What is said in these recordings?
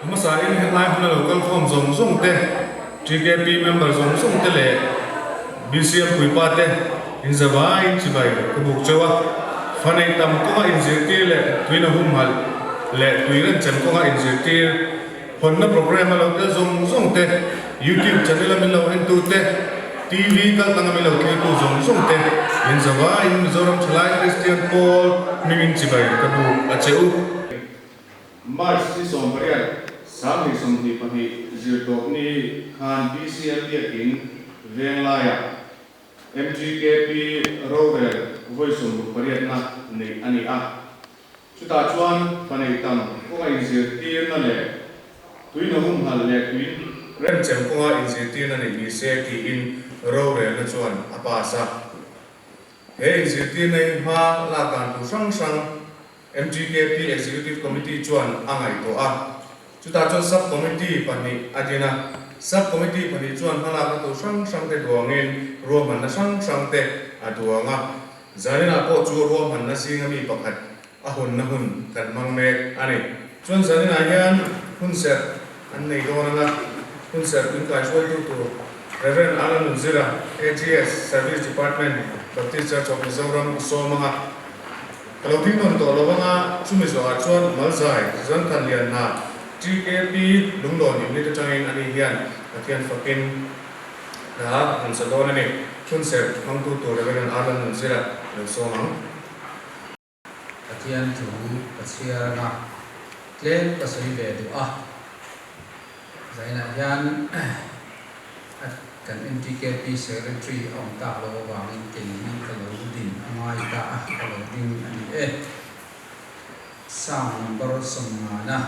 Hmasa in hetlai hmuna lo kal khawm zawng zawng te, TKP member zawng zawng te leh BCM puipa te in zavaiin chibai ka buk cheu a. Fa nei tam kawnga inzirtir leh tuina humhalh leh tui renchem kawnga inzirtir hawnna programme a lo tel zawng zawng te, YouTube channel a min lo entu te, TV kal tanga min lo thlirtu zawng zawng te in zavaiin Mizoram Thalai Kristian Pawl hmingin chibai ka buk a che u. March ni 18, 2022 zirtawpni khan BCM Biakin Venglaiah MGKP rorel vawi 68 na neih a ni a. Chutah chuan fa nei tam kawnga inzirtirna leh tuina humhalh leh tui remchem kawnga inzirtirna neih ni se tiin rorelna chuan a pass a. He inzirtirna hi hma lak dan tur hrang hrang MGKP Executive Committee chuan a ngaihtuah a, chutah chuan Sub Committee pahnih a din a. Sub Committee pahnih chuan hmalakna tur hrang hrangte duangin ruahmanna hrang hrangte a duang a. Zaninah pawh chu ruahmanna zinga mi pakhat a hawnna hun kan hmang mek a ni. Chuan zaninah hian hunserh an nei dawn ang a, hunserh min kaihruaitu tur Rev. Alan Nunzira, AGS, Service Department, Baptist Church of Mizoram a sawm ang a. Ka lo ding nawn tawh lo anga chumi zawhah chuan Malzai, Zanthan Lianhna, TKP, Lunglawn Unit atangin ani hian Pathian fakin hla an sa dawn a ni. Phunserh hmangtu tur Rev. Arlan Nunzira lo sawm ang. Pathian thu ka chhiar anga tlem ka sawi ve duh a, zainah hian a kan MTKP Secretary a awm tak loh avangin kei hi ka lo din a ngai ta a, ka lo ding a ni e. Psalm number 50 na.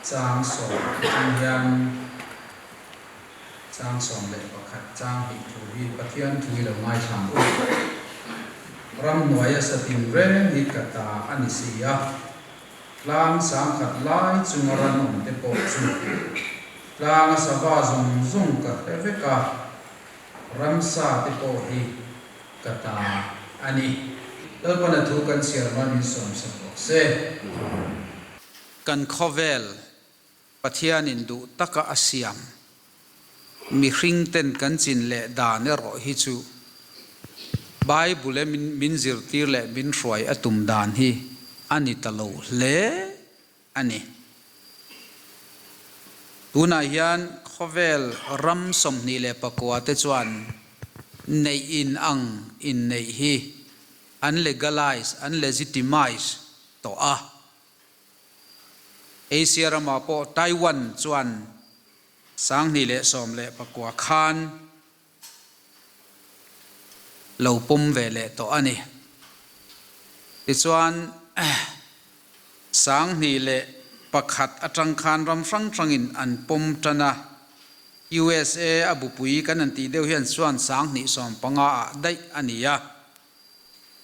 Chang 10 atang hian Chang 11 chang hnih thu hi Pathian thu i lo ngaithla ang u. Ramhnuaia satin reng hi ka ta a ni si a, tlang 10,000 lai chunga ran awm te pawh chu tlanga sava zawng zawng ka hre vek a, ramsa te pawh hi ka ta a ni. Lalpana thu kan chhiar hma min sawmsak bawk se. Kan khawvel Pathianin duh taka a siam mihringten kan chin leh dan erawh hi chu Bible min zirtir leh min hruai a tum dan hi a ni ta lo hle a ni. Tunah hian khawvel ram 24 te chuan neih in ang inneih hi an legalize, an legitimize tawh a. Asia ramah pawh Taiwan chuan 2019 khan lo pawm ve leh tawh a ni. Tichuan, 2001 atang khan ram hrang hrangin an pawm tan a, USA a bupui kan han tih deuh hian chuan 2015 ah daih a ni a.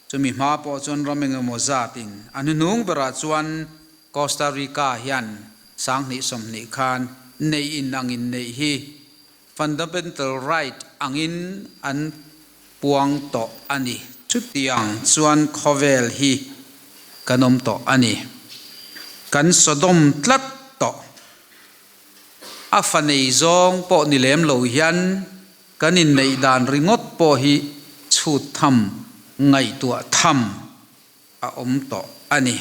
Chumi hma pawh chuan ram engemaw zatin a hnuhnung berah chuan Costa Rica hian 2020 khan neih in angin neih hi fundamental right angin an puang tawh a ni. Chutiang chuan khawvel hi kan awm tawh a ni. Kan Sodom tlat tawh. A fa nei zawng pawh ni lem lo hian Kan inneih dan ringawt pawh hi chhut tham, ngaihtuah tham a awm tawh a ni.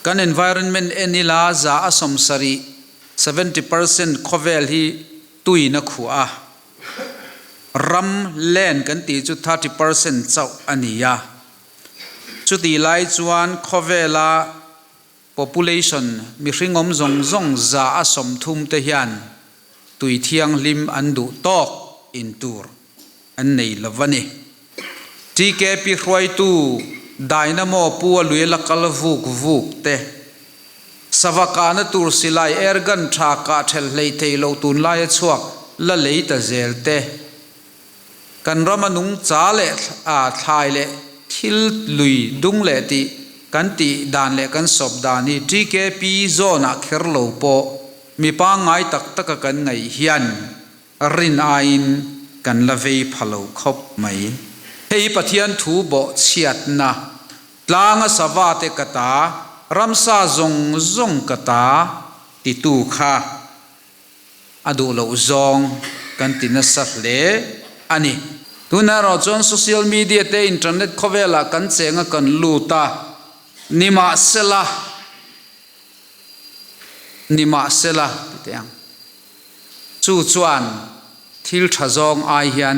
Kan environment en ila 70%, 70%, khawvel hi tuin a khuah a, ram, land, kan tih chu 30% chauh a ni a. Chutih lai chuan khawvela Population, mihring awm zawng zawng 30% te hian tui thianghlim an duh tawk in tur an nei lo a ni. TKP hruaitu Dynamo pu a lui la kal vuk vuk te, sava kahna tur silai airgun tha kah thelh hlei thei lo tunlaia chhuak la lei ta zel te, Kan rama nungcha leh thlai leh thil lui dung leh tih kan tih dan leh kan sawp dan hi TKP zone ah kher lo pawh mi pangngai tak taka kan ngaih hian rin aiin kan la vei pha lo khawp mai. Hei Pathian thu bawhchhiatna. Tlanga sava te ka ta, ramsa zawng zawng ka ta titu kha a duh loh zawng kan ti nasa hle a ni. Tunah erawh chuan social media te internet khawvelah kan cheng a kan lut a, nimahsela nimahsela ti teh ang. Chu chuan thil tha zawng ai hian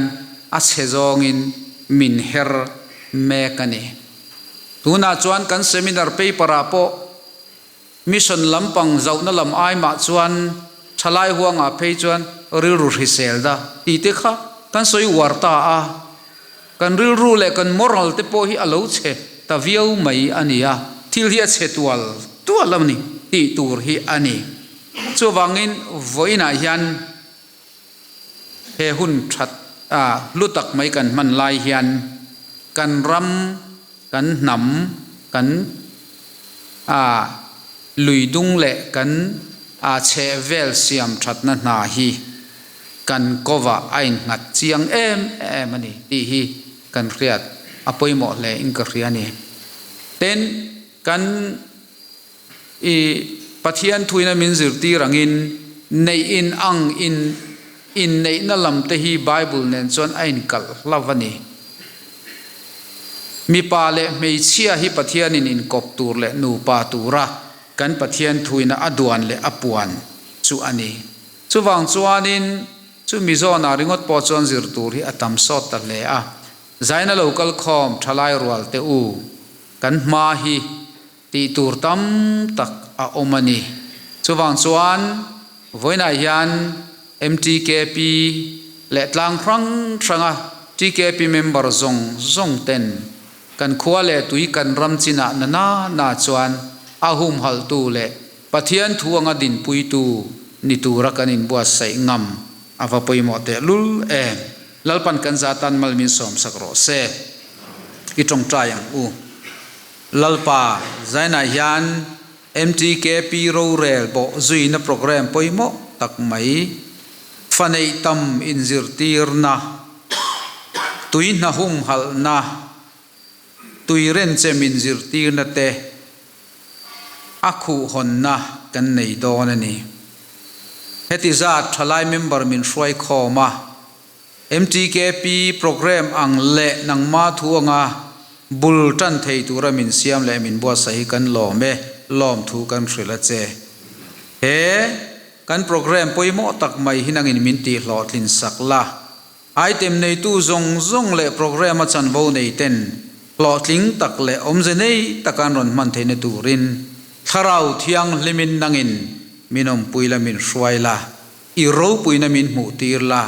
a chhe zawngin min her mek a ni. Tunah chuan kan seminar paper ah pawh mission lampang zauhna lam ai mah chuan thalai huangah phei chuan rilru hrisel da tih te kha kan sawi uar ta a. Kan rilru leh kan moral te pawh hi a lo chhe ta viau mai a ni a, thil hi a chhe tual tual a ni tih tur hi a ni. Chuvangin vawiinah hian he hun that a hlu tak mai kan hman lai hian kan ram, kan hnam, kan a lui dung leh kan a chhehvel siam thatna hna hi kan kovah a innghat chiang em em a ni tih hi kan hriat a pawimawh hle in ka hria a ni. Tin, kan i Pathian thuina min zirtir angin neih in ang in inneihna lam te hi Bible nen chuan a inkalh hlauh a ni. Mipa leh hmeichhia hi Pathianin inkawp tur leh nupa tura kan Pathian thuina a duan leh a puan chu a ni. Chuvang chuanin chumi zawnah ringawt pawh chuan zir tur hi a tam sawt ta hle a. Zaina lo kal khawm thalai rual te u, kan hma hi tih tur tam tak a awm a ni. Chuvang chuan vawiinah hian MTKP leh tlang hrang hranga TKP member zawng zawng ten kan khua leh tui kan ram chinah na na na chuan a humhalhtu leh Pathian thu anga dinpuitu ni tura kan inbuatsaih ngam a va pawimawh tehlul em. Lalpan kan za tan mal min sawmsak rawh se. I tawngtai ang u. Lalpa, Zainah hian MTKP rorel bawh zuina programme pawimawh tak mai, fa neih tam inzirtirna, tui hna humhalhna, tui renchem inzirtirna te a khuhhawnna kan nei dawn a ni. Heti zat thalai member min hruai khawm a. MTKP programme ang leh nangma thu anga bul tan thei tura min siam leh min buatsaih hi kan lawm e, lawmthu kan hrilh a che. He kan programme pawimawh tak mai hi nangin min tih hlawhtlin sak la. Item neitu zawng zawng leh programme a chanvo nei ten hlawhtling tak leh awmze nei taka an rawn hman theihna turin Thlarau Thianghlimin nangin min awmpui la min hruai la. I ropuina min hmuh tir la,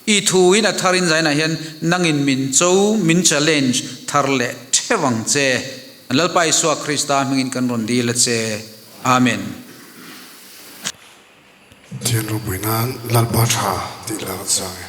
i thu in a thar in zainah hian nangin min cho, min challenge thar leh theuh ang che. Lalpa Isua Krista hmingin kan rawn dil a che. Amen. Pathian ropui nan Lalpa tha tih la kan sang e.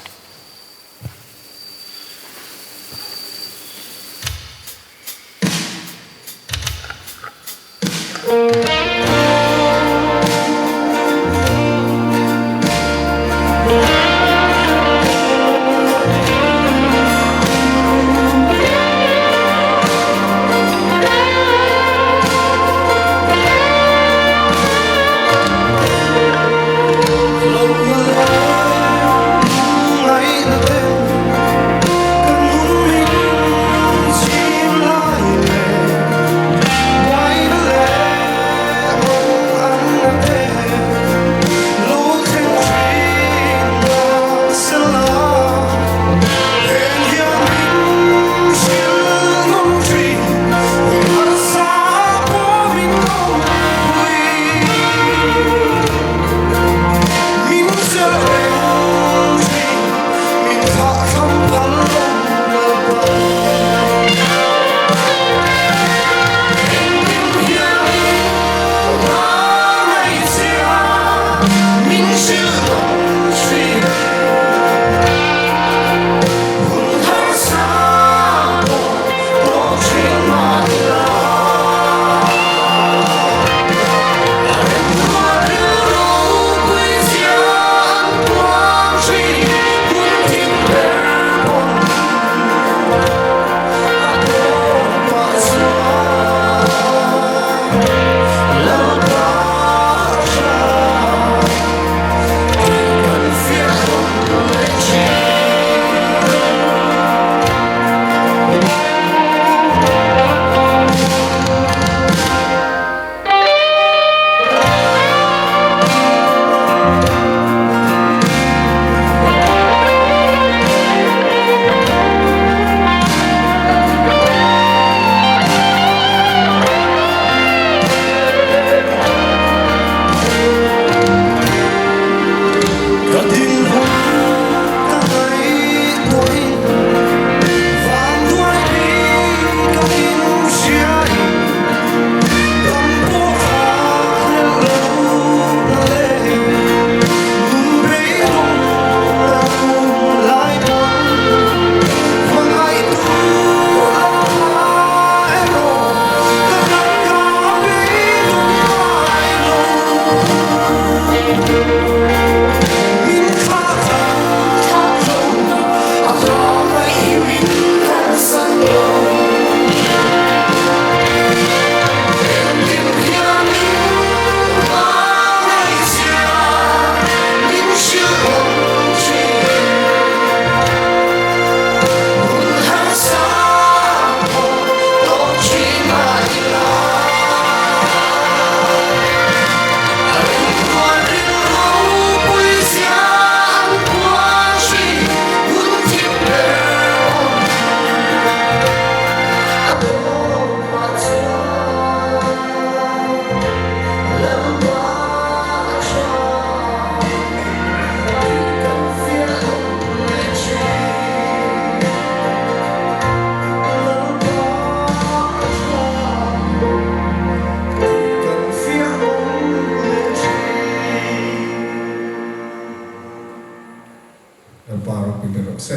Lalpa ropui ber rawh se.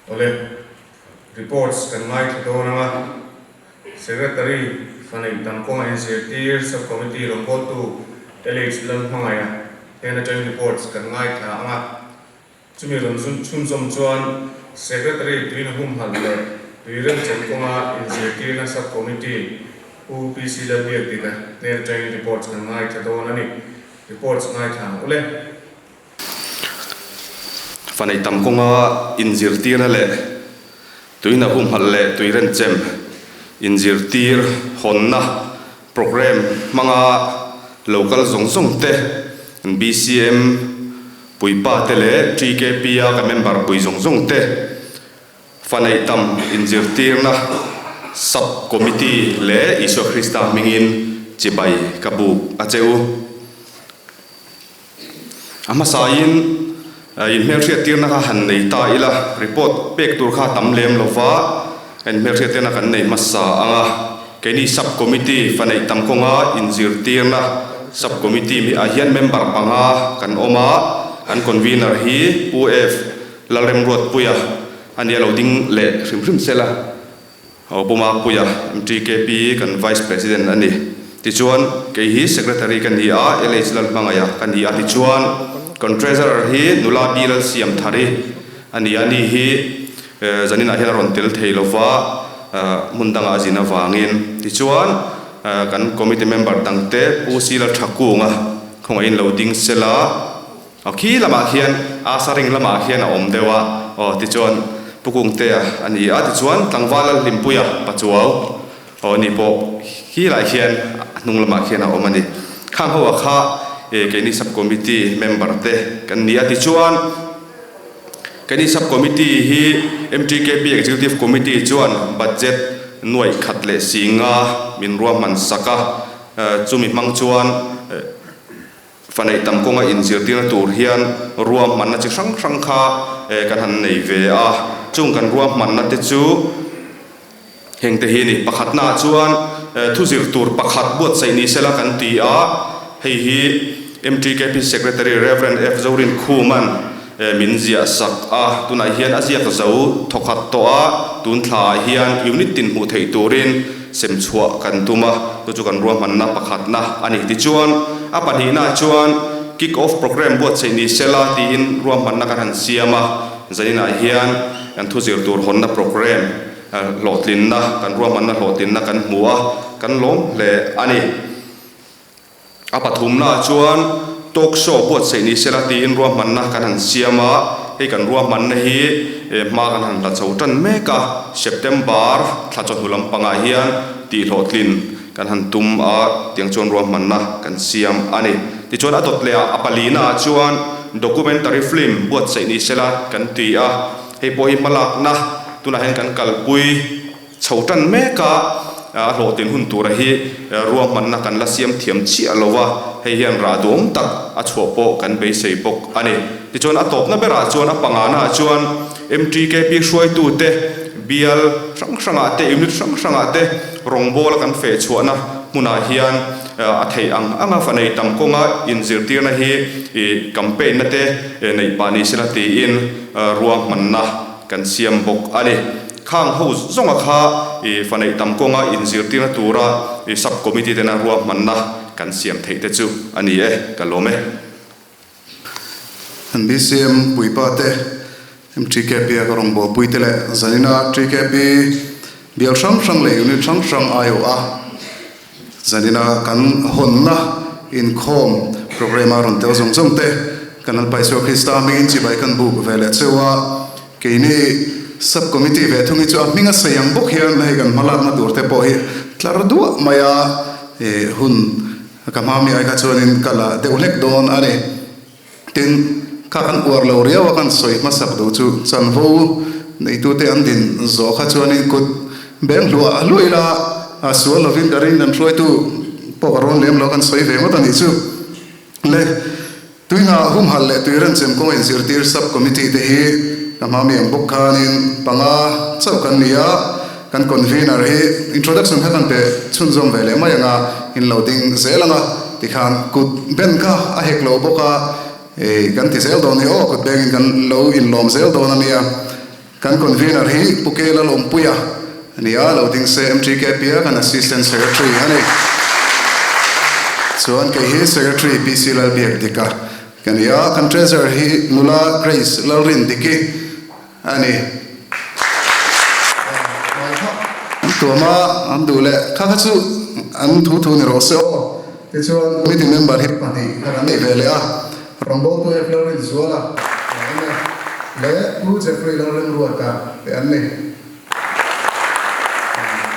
Awle, reports kan ngaithla dawn ang a, Secretary Fanei Tamkawnga inzirtir Sub-Committee rawngbawltu LH Lalhmangaia hnen atangin reports kan ngaithla ang a, chumi rawn chhunzawm chuan Secretary Tuina Humhalh leh Tuiremchem kawnga inzirtirna Sub-Committee Pu PC Lalbiakdika hnen atangin reports kan ngaithla dawn a ni. Reports ngaithla ang ule. Fanei tam kawnga inzirtirna leh tuina humhalh leh tuirenchem inzirtir hawnna programme hmanga local zawng zawng te, BCM puipa te leh TKP a ka member pui zawng zawng te fanei tam inzirtirna sub committee leh Isua Krista hmingin chibai ka buk a che u. A hmasain inhmelhriattirna kha han nei ta ila, report pek tur kha a tam lem lo va, inhmelhriattirna kan nei hmasa ang a, keini sub committee fa neih tam kawnga inzirtirna sub committee mi ah hian member panga kan awm a, kan convener hi Pu F Lalremruatpuia a nia lo ding leh hrim hrim sela. Obama Puia, MTKP, kan Vice President a ni. Tichuan, kei hi Secretary ka ni a, LH Lalhmangaia ka ni a. Tichuan, kan Treasurer hi nula Bilal Siamthari a ni a, ni hi zaninah hian a rawn tel thei lo va, hmun dangah a zin avangin. Tichuan, kan Committee member dangte Pu Sila Thakunga khawngaihin lo ding sela. Aw khi lamah khian Asa ring lamah khian a awm deuh a, aw tichuan Pu Kungtea a ni a, tichuan tlangval Lalhlimpuia Pachuau aw ni pawh khi lai khian a hnung lamah khian a awm a ni. Khang ho ah kha e keini sub committee member te kan ni a, tichuan keini sub committee hi MTKP executive committee chuan budget nuaih khat leh singa min ruahman sak a, chumi hmang chuan Fa neih tam kawnga inzirtirna tur hian ruahmanna chi hrang hrang kha kan han nei ve a, chung kan ruahmanna te chu heng te hi a ni. Pakhatnaah chuan thu zir tur pakhat buatsaih ni sela kan ti a, hei hi MTKP Secretary Rev. F. Zorin Khuman min ziah sak a, tunah hian a ziak zo thawkhat tawh a, tun thlaah hian unit tin hmuh theih turin sem chhuah kan tum a, chu chu kan ruahmanna pakhatna a ni. Tichuan, a pahnihnaah chuan kick off programme buatsaih ni sela tiin ruahmanna kan han siam a, zaninah hian kan thu zir tur hawnna programme hlawhtlinna, kan ruahmanna hlawhtlinna kan hmu a, kan lawm hle a ni. A pathumnaah chuan talk show buatsaih ni sela tiin ruahmanna kan han siam a, hei kan ruahmanna hi hma kan han hla chho tan mek a, September thla chawhnu lampangah hian tihhlawhtlin kan han tum a, tiang chuan ruahmanna kan siam a ni. Tichuan a dawt leh ah a palinaah chuan documentary film buatsaih ni sela kan ti a, hei pawh hi hmalakna tunah hian kan kalpui. Chho tan mek a, a hlawhtlin hun tura hi ruahmanna kan la siam thiam chiah lo a, hei hian rah duhawm tak a chhuah pawh kan beisei bawk a ni. Tichuan a tawpna berah chuan a pangana ah chuan MTKP hruaitute bial hrang hrangah te, unit hrang hrangah te rawngbawla kan feh chhuahna hmunah hian a theih ang anga fa nei tam kawnga inzirtirna hi campaign na te neih pah ni sela tiin ruahmanna kan siam bawk a ni. Khang ho zawnga kha i fa neih tam kawnga inzirtirna tura i sub committee tena ruahmanna kan siam theih te chu a ni e, ka lawm e. An BCM puipa te, MTKP a ka rawngbawlpui te leh zanina TKP bial hrang hrang leh unit hrang hrang aiawh a zanina kan hawnna inkhawm programme a rawn tel zawng zawng te kan Lalpa Isua Krista hmingin chibai kan buk ve leh cheu a. Keini Sub Committee ve thung hi chu a hming a sawi ang bawk hian hei kan hmalakna tur te pawh hi tlar duah mai a, ih hun ka hma mi ai kha chuanin ka la deuh hlek dawn a ni. Tin, kha kan uar lo riau a kan sawi hmasak duh chu chanvo neitute an din zawh kha chuanin kut beng hluah hluah ila a sual lovin ka ring kan hruaitu pawh ka rawn lem lo kan sawi ve ngawt a nih chu le. Tuina humhalh leh tui renchem kawng inzirtir Sub Committee te hi ka hma mi ang bawk khanin panga chauh kan ni a, kan convener hi introduction kha kan pe chhunzawm ve leh mai ang a, in lo ding zel ang a. Tikhan kut ben kha a hek lo bawk a, kan ti zel dawn hi aw, kut bengin kan lo inlawm zel dawn a nia. Kan convener hi Pu K Lalawmpuia a ni a, lo ding se MTKP a kan Assistant Secretary a ni. Chuan kei hi Secretary PC Lalbiakdika ka ni a, kan Treasurer hi Nula Grace Lalrindiki a ni. An tuam a, an duh leh kha kha chu an thu thu ni rawh se aw. Tichuan committee member hi pahnih kha kan nei ve leh a, Rawngbawltu F Lalrinzuala a awm e, leh Pu Jeffrey Lalremruata te an ni.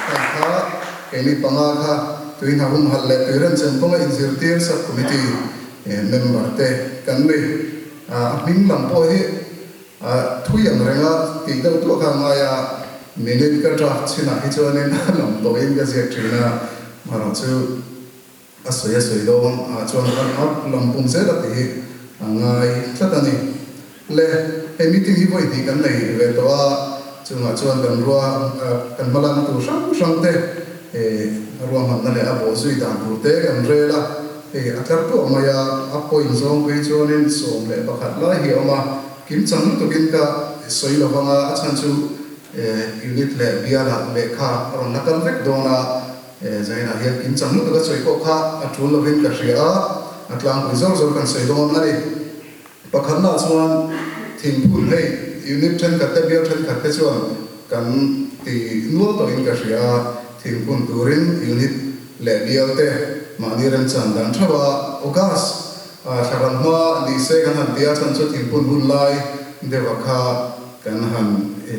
Heng kha keini panga kha tui hna humhalh leh tui remchem kawnga inzirtir sub committee member te kan ni. A hming lam pawh hi Thui ang renga tih deuh tuah kha a ngai a, minute ka draft chinah hi chuanin a lam tawhin ka ziak thin a, marawh chu a sawi a sawi dawn ah chuan a lam pum zel a tih hi a ngai tlat a ni. Le, hei meeting hi vawi hnih kan nei ve tawh a, chungah chuan kan rua kan hmalakna tur hrang hrang te, ruahmanna leh a bawhzui dan tur te kan rel a. Hei a tlar tuah mai a, a point zawng phei chuanin 11 lai hi a awm a, kimchang lutukin ka sawi lo vang a, a chhan chu unit leh bialah lehkha a rawn la kal vek dawn a, zainah hian kimchang lutuk a sawi pawh kha a tul lovin ka hria a, a tlangpui zawr zawr kan sawi dawn a ni. Pakhatnaah chuan thingphun hei unit thenkhat te bial thenkhat te chuan kan ti nual tawhin ka hria a, thingphun turin unit leh bial te mahni remchan dan theuh a, August thla ral hma ni se kan han ti a, chhan chu thingphun hun lai deuh a kha kan han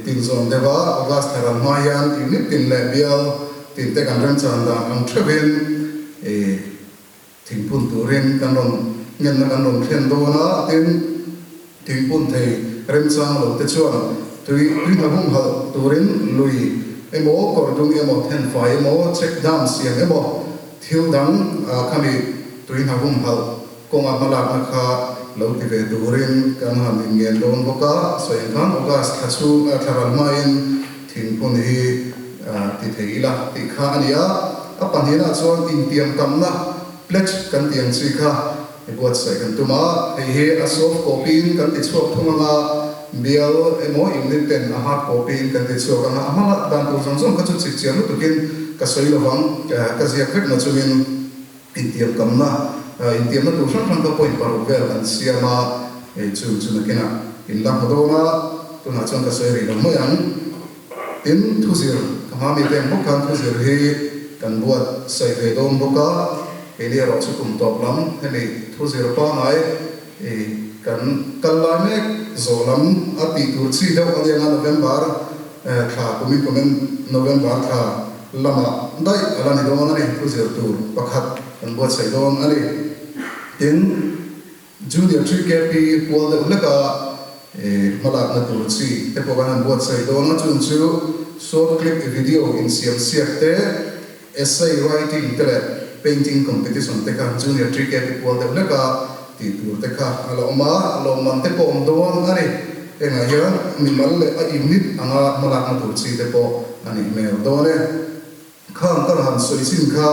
tin zawn deuh a, August thla ral hma hian unit tin leh bial tin te kan remchan dan ang theuhin Thingphun turin kan rawn ngenna kan rawn thlen dawn a, tin, thingphun thei remchang lo te chuan tui tui hna humhalh turin lui emaw, kawr dung emaw, thenfai emaw, check dam siam emaw, thil dang khami tui hna humhalh kawnga hmalakna kha lo ti ve turin kan han inngen dawn bawk a, sawi ang khan August thla chhung thla ral hmain thingphun hi ti thei ila tih kha a ni a. A pahnihna chuan intiamkamna, pledge, kan tih ang chi kha i buatsaih kan tum a, hei hi a soft copy-in kan ti chhuak thung ang a, bial emaw unit ten a hard copy-in kan ti chhuak ang a, a hmala dan tur zawng zawng kha chu chipchiar lutukin ka sawi lo vang, ka ziak vek na chungin intiamkamna, intiamna tur hrang hrang kha point paruk vel kan siam a, hei chu chu nakinah in la hmu dawn a, tunah chuan ka sawi rih lo mai ang. Tin, thuzir, ka hma mi veng bawk khan thuzir hi kan buat sawi ve dawn bawk a, keini erawh chu kum tawp lam hemi thuzir pangngai i kan kal lai mek zawh lam a tih tur chi deuh a nia nga November thla kumin kumin November thla lamah daih a la ni dawn a ni, thuzir tur pakhat kan buatsaih dawn a ni. Tin. Junior TKP pual deuh hlek a hmalakna tur chi te pawh kan han buatsaih dawn a, chung chu short clip video insiam siak te, essay writing te leh painting competition te kha Junior TKP pual deuh hlek a tih tur te kha a la awm a, lawmman te pawh awm dawn a ni. Hengah hian mimal leh a unit anga hmalakna tur chi te pawh a nih hmel dawn e. Khang ka han sawi chin kha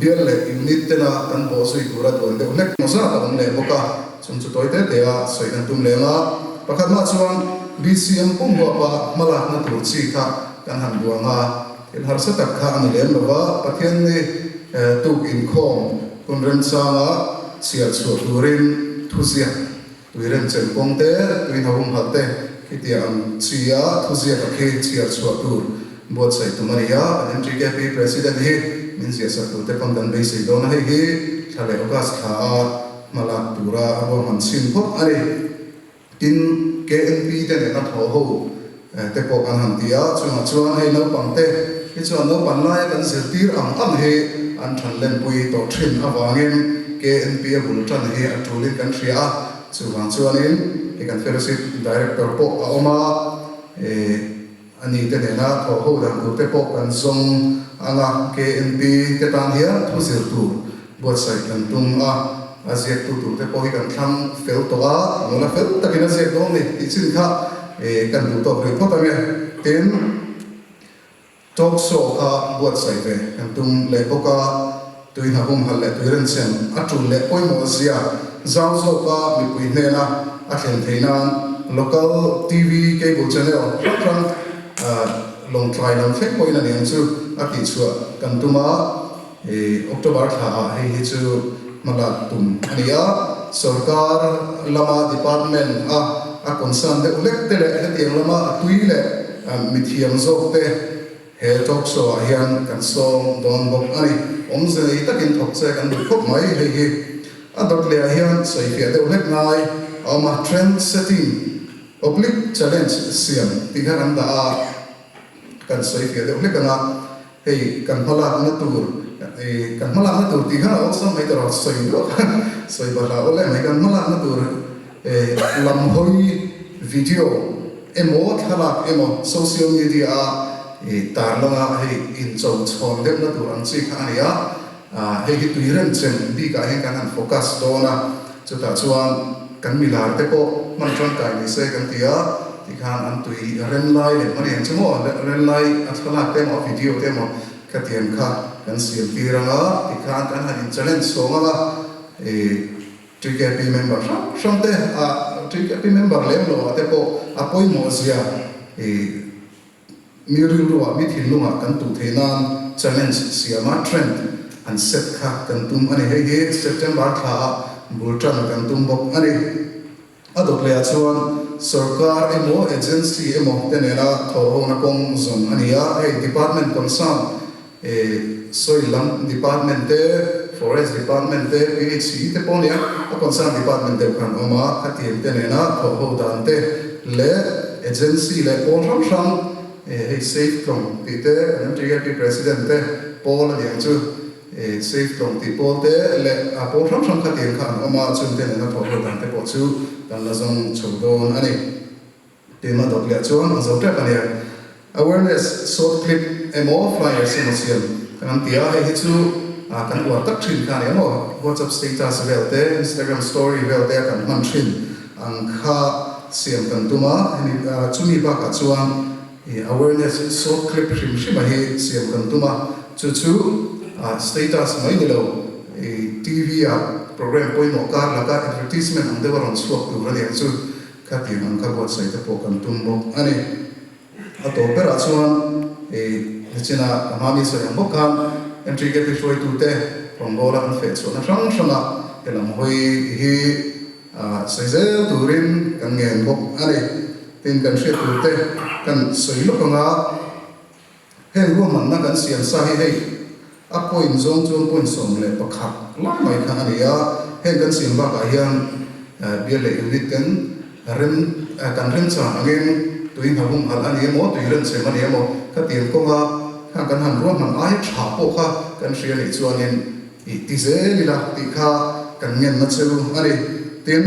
bial leh unit tena kan bawh zui tura duan deuh hlek maw zat a awm leh bawk a, chung chu tawi te te a sawi kan tum leng a. Pakhat mah chuan BCM pum huapa hmalakna tur chi kha kan han duang a, thil harsa tak kha a ni lem lo va, Pathian ni tuk inkhawm hun remchanga chhiar chhuah turin thuziak Tui remchem kawng te, tui hna humhalh te khitiang ang chi a thuziak a khi chhiar chhuah tur buatsaih tum a ni a, kan MTKP President hi min ziahsak tur te pawn kan beisei dawn a, hei hi thla leh August thla a hmalak tura a ruahman chhin phawt a ni. Tin, KNP te nena thaw ho te pawh kan han ti a, chungah chuan hei naupang te hi chuan naupan laia kan zirtir ang ang hi an than lenpui tawh thin avangin KNP a bul tan hi a tulin kan hria a, chuvang chuanin hei kan Fellowship Director pawh a awm a, a ni te nena thawh ho dan tur te pawh kan zawng ang a, KNP te tan hian thu zir tur Buatsaih kan tum a, a ziaktu turte pawh hi kan thlang fel tawh a, nula fel takin a ziak dawn ni tih chin kha kan duh tawk rih phawt ang e. Tin, talk show kha buatsaih ve kan tum leh bawk a. Tui hna humhalh leh tui renchem a tul leh pawimawh zia zau zawka mipui hnena a thlen theih nan local TV cable channel hrang hrang Lawngtlai lam thleng pawhin a niang chu a tihchhuah kan tum a, October thla ah hei hi chu hmalak tum a ni a, sorkar lama department a a concern deuh hlek te leh hetiang lama a tui leh mithiam zawk te He talk show ah hian kan sawm dawn bawk a ni. Awmze nei takin thawk che kan duh khawp mai. Hei hi a dawt leh ah hian sawifiah deuh hlek ngai a awm a, trend setting oblique challenge siam tih kha kan dah a, kan sawifiah deuh hlek ang a, hei kan hmalakna tur kan hmalakna tur tih khan a awlsam mai tawh sawi duah khan sawi bahlah awl em mai, kan hmalakna tur Lam hawi video emaw thlalak emaw social media a tarlanga hei incho chhawn deuhna tur ang chi kha a ni a, hei hi tui remchem bikah hian kan han focus dawn a, chutah chuan kan milar te pawh hman tangkai ni se kan ti a, tikhan an tui rem lai leh hman eng chu maw rem lai a thlalak te emaw a video te emaw khatiang kha kan siam tir ang a, tikhan kan han in challenge chhawng ang a. TKP member hrang hrang te a TKP member lem lo ah te pawh a pawimawh zia i mi rilru ah mi thinlung ah kan tuh theih nan challenge siam a trend an set kha kan tum a ni. Hei hi September thla ah bul tan kan tum bawk a ni. A dawt leh ah chuan sorkar emaw agency emaw te nena thawhhona kawng zawng a ni a, hei department concern soil lam department te, forest department te, PHE te pawh a nia, a concern department deuh khan awm a, khatiang te nena thawhho dan te leh agency leh pawl hrang hrang hei Safe Tlawng tih te kan MTKP President te pawl a niang chu. Safe tlawng tih pawl te leh a pawl hrang hrang khatiang kha an awm a, chungte nena thawh ho dan te pawh chu kan la zawng chho dawn a ni. Tin, a dawt leh chuan a zo tep a nia. Awareness short clip emaw flyers emaw siam kan an ti a, hei hi chu kan uar tak thin kha a ni emaw WhatsApp status vel te, Instagram story vel te a kan hman thin ang kha siam kan tum a, hemi chumi bakah chuan I awareness short clip hrim hrim a hi siam kan tum a, chu chu status mai ni lo, i TV ah program pawimawh kar laka advertisement ang deuh a rawn chhuak tur a niang chu khatiang ang kha buatsaih te pawh kan tum bawk a ni. A tawp berah chuan i nichina ka hmami sawi ang bawk khan MTKP hruaitute rawngbawla an feh chhuahna hrang hranga helam hawi hi sawi zel turin kan ngen bawk a ni. Tin, kan hriat tur te kan sawi lawk ang a, heng ruahmanna kan siam sa hi hei a point zawng chuan point 11 lai mai kha a ni a, heng kan siam bakah hian bial leh unit ten rem kan remchang angin tui hna humhalh a ni emaw, tui renchem a ni emaw khatiang kawnga khang kan han ruahman ai tha pawh kha kan hria nih chuanin I ti zel ila tih kha kan ngenna chu a ni. Tin,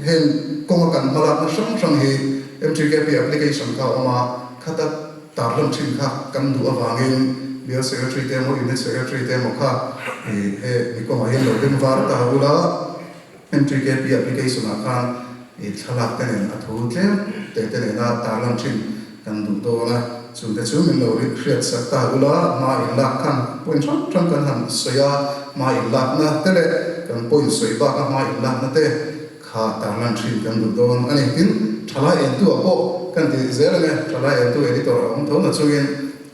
heng kawnga kan hmalakna hrang hrang hi MTKP application kha a awm a, khata tarlan thin kha kan duh avangin Bial Secretary te emaw Unit Secretary te emaw kha i he mi kawngah hian lo beng var ta ula, MTKP application ah khan i thlalak te nen a thu tlem te te nena tarlan thin kan duh dawn a, chungte chu min lo hriat sak ta ula, hma in lak khan point hrang hrang kan han sawi a, hma in lakna te leh kan point sawi baka hma in lakna te kha tarlan thin kan duh dawn a ni. Tin, thalai entu ah pawh kan ti zel ang e, thalai entu editor a awm tho na chungin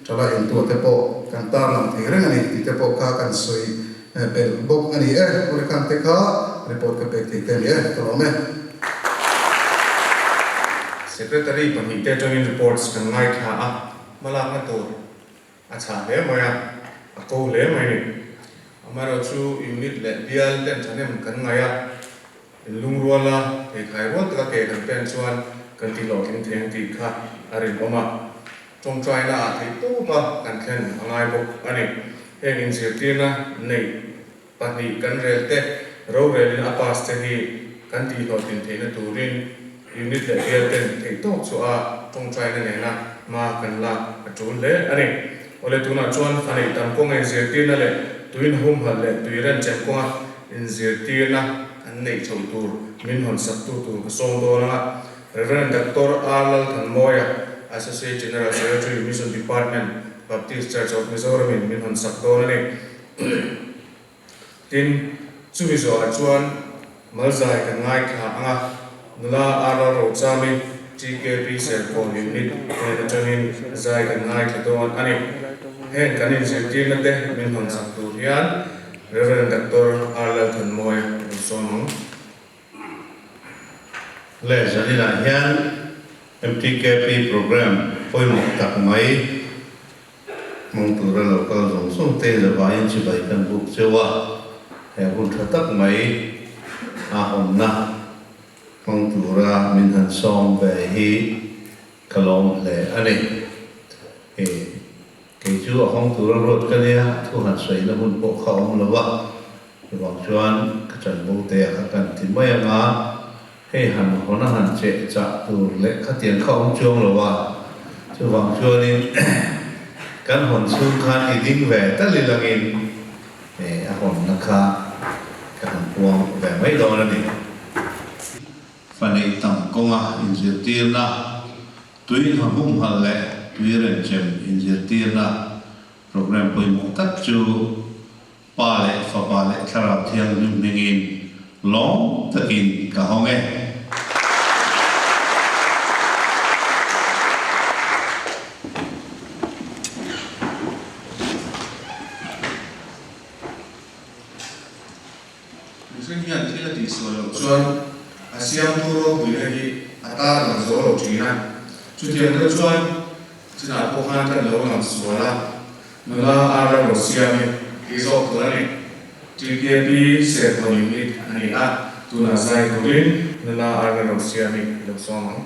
thalai entu ah te pawh kan tarlang thei reng a ni tih te pawh kha kan sawi Belh bawk a ni e, Hurricane te kha report ka pek thei te a ni e, ka lawm e. Secretary pahnihte atangin reports kan ngaithla a, hmalakna tur a chhah hle mai a, a ko hle mai ni. Amaherawhchu unit leh bial ten thahnem kan ngaih a, inlungruala pheikhai rual taka ke kan pen chuan kan tihhlawhtling thei ang tih kha a rinawm a. Tawngtaina ah theih tawp a kan thlen a ngai bawk a ni. Heng inzirtirna neih pahnih kan rel te, rorelin a pass te hi kan tihhlawhtlin theihna turin unit leh bial ten theih tawk chu a tawngtaina nena hma kan lak a tul hle a ni. Awle tunah chuan fa neih tam kawnga inzirtirna leh tuin humhalh leh tui renchem kawnga inzirtirna kan neih chhoh tur min hawn saktu tur ka sawm dawn anga Rev. Doctor R. Lalthanmawia, Associate General Secretary, Mission Department, Baptist Church of Mizoram in min hawn sak dawn a ni. Tin, chumi zawhah chuan Malzai kan ngaithla ang a, nula RR Rochami, TKP Serkawn Unit hnen atangin zai kan ngaithla dawn a ni. Heng kan inzirtirna te min hawn chak tur hian Rev. Doctor R Lalthanmawia rawn sawm ang. Le zaninah hian MTKP programme pawimawh tak mai hmang tura lo kal zawng zawng te zavaiin chibai kan buk cheu a, he hun tha tak mai a awmna hmang tura min han sawm ve hi ka lawm hle a ni. Hei kei chu a hawng tura ruat ka nia, thu han sawina hun pawh kha awm lo a, Chuvang chuan ka chanvo te a kha kan ti mai ang a, hei han hawn a han cheh chah tur leh khatiang kha awm chuang lo a, chuvang chuanin kan hawn chhung khan i ding ve tal i langin a hawnna kha ka han puang ve mai dawn a ni. Fa neih tam kawnga inzirtirna, tui ha humhalh leh tui renchem inzirtirna programme pawimawh tak chu Pa leh Fapa leh Thlarau Thianghlim hmingin lawm takin ka hawng e. Mihring hian thil a tihsual loh chuan a siamtu ropuina hi a tarlang zo lo thin a, chutiang deuh chuan chinah pawh khan kan lo lang sual a. Nula Ara Rosiami tih zawk tur a ni. TKP Serkawn Unit a ni a, tunah zai turin Nula Ara Rosiami i lo sawm ang.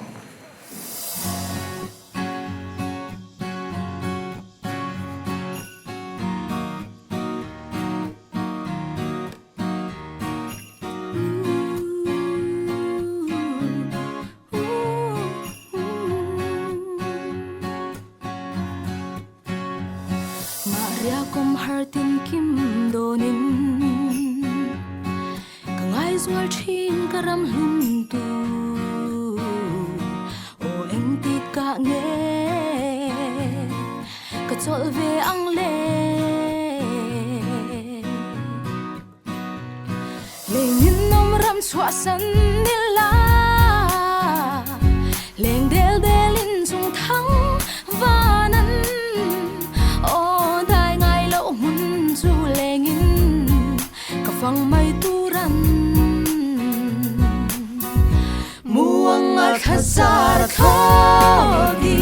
Maria kum har tin kim dawnin Ka ngaizual thin ka ram hlun tu Aw engtik ah nge ka chawlh ve ang le Lengin awm ram chhuahsan nila Leng del delin chung thang vanan Aw dai ngai loh hmun chu lengin ka fang mai turan Muang a thla zar thlawkin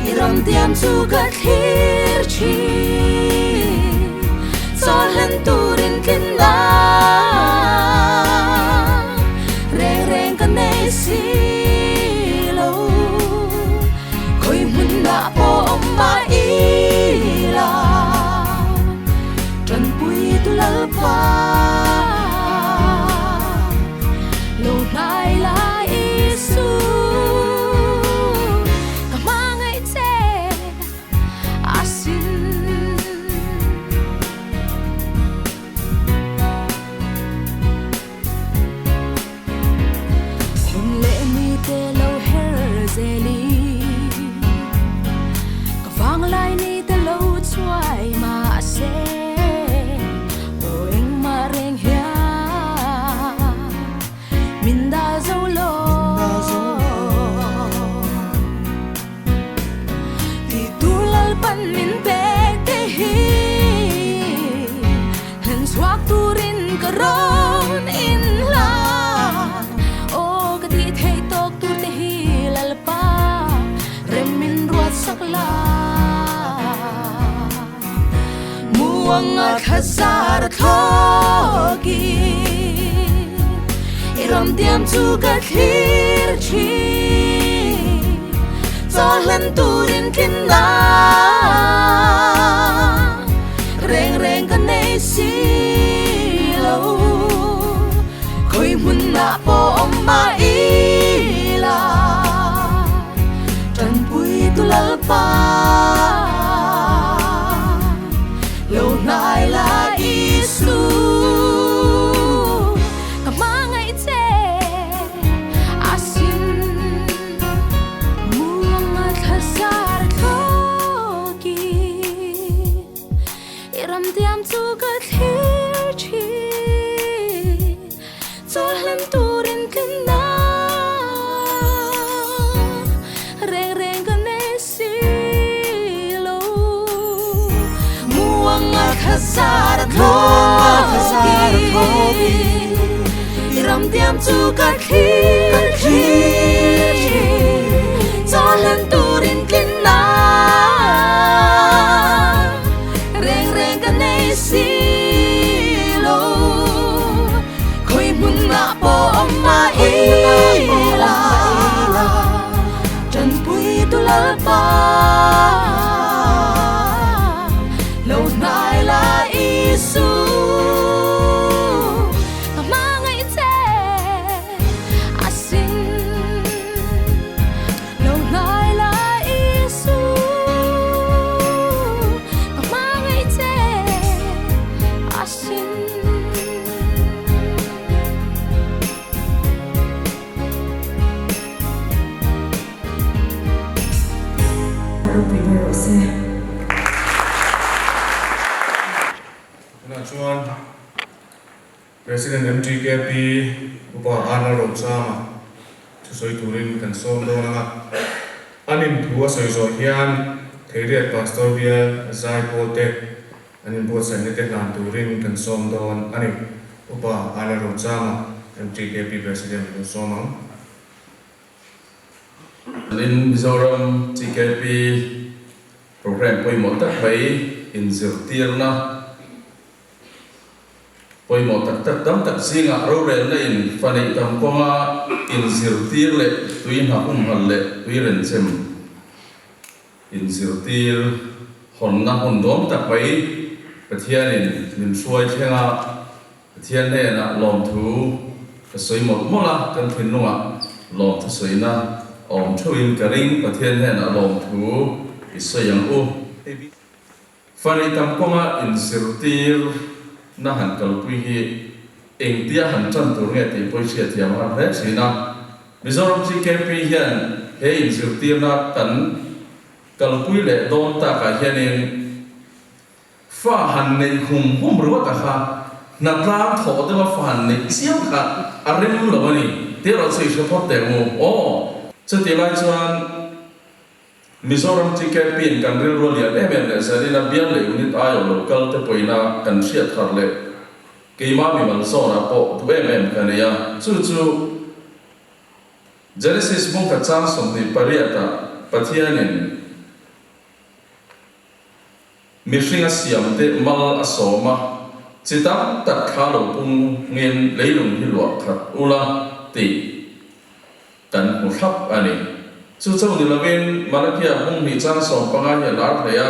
I ram tiam chu ka thlir thin Chawhlen turin tlin la Reng reng ka nei si lo Khawi hmunah pawh awm mah ila Tanpui tu Lalpa Lo hnai la Isu Ka hmangaih che asin Hun leh ni te lo her zeli Ka vanglai ni te lo chuai mahse Aw engmah reng hian min dah zo lo Ti tu Lalpan min pek te hi Hlen chhuak turin ka rawn in hla Aw ka tih theih tawk tur te hi Lalpa rem min ruat sak la Muang a thla zar thlawkin I ram tiam chu ka thlir thin Chawhlen turin tlin na Reng reng ka nei si lo Khawi hmunah pawh awm mah ila Tanpui tu Lalpa Lo hnai la Isu Ka hmangaih che asin Muang a thla zar thlawkin I ram tiam chu ka thlir. Chaw hlen turin tlinna reng reng ka nei si lo. Muang a kha zar a thlawkin i ram tiam chu ka thlir thin. Chaw hlen turin tlinna reng reng ka nei si lo. Khawi hmun ah pawh awm mah ila, Tanpui tu Lalpa lo hnai la Isu. Ka hmangaih che asin, lo hnai la Isu. Ka hmangaih che asin. Ropui ber rawh se. Tunah chuan President MTKP Upa Arnold Rochama thusawi turin kan sawm dawn ang a. An inthu a sawi zawh hian Theiriat Pastor Bial Zaipawl te An inbuatsaihna te hlan turin kan sawm dawn a ni. Upa Ala Rochanga, MTKP President lo sawm ang. In Mizoram TKP programme pawimawh tak mai inzirtirna pawimawh tak tak tam tak zingah rorelna in fa neih tam kawnga inzirtir leh tui hna humhalh leh tui renchem Inzirtir hawnna hun dawm tak mai Pathianin min hruai thleng a, Pathian hnenah lawmthu ka sawi mawlh mawlh a, kan thinlungah lawmthu sawina awm theuhin ka ring, Pathian hnenah lawmthu i sawi ang u. Fani tam kawnga inzirtir na han kalpui hi engtia han tan tur nge tih pawh i hriatthiam a har hle thin a. Mizoram TKP hian he inzirtirna kan kalpui leh dawn takah hianin fa han neih hum hum ringawt a kha hnatlang thawh deuha fa han neih chiam kha a rem lo a ni tih erawh chu i hre phawt teh u aw. Chutih lai chuan Mizoram TKP in kan rilru a lian em em leh Zarina bial leh unit aiawh lo kal te pawina kan hriat thar leh keimah mimal zawnah pawh duh em em ka nei a, chu chu Genesis bung khat chang 28 ah Pathianin mihring a siam te mal a sawm a, chi tam tak thla lo pung ngin leilung hi luah khat ula tih Kan hmu thlap a ni. Chu chauh ni lovin Malakia hmung hnih chang 15 hi a lar hle a,